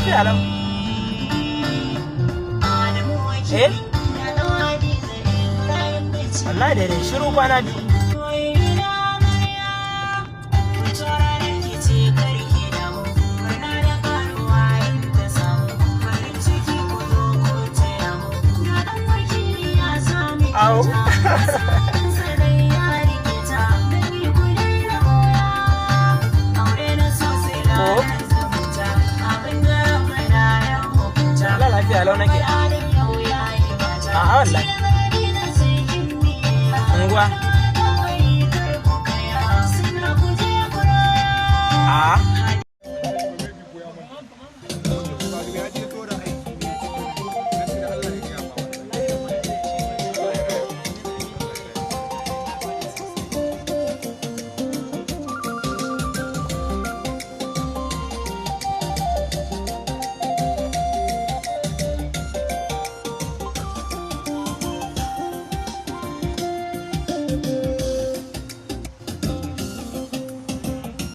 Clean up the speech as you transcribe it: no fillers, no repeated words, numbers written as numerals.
Lafiya lau. Eh? Wallahi daidai shiru kwana biyu. Au. Ko? Wallahi lafiya lau nake. A'a wallahi. Unguwa. A'a.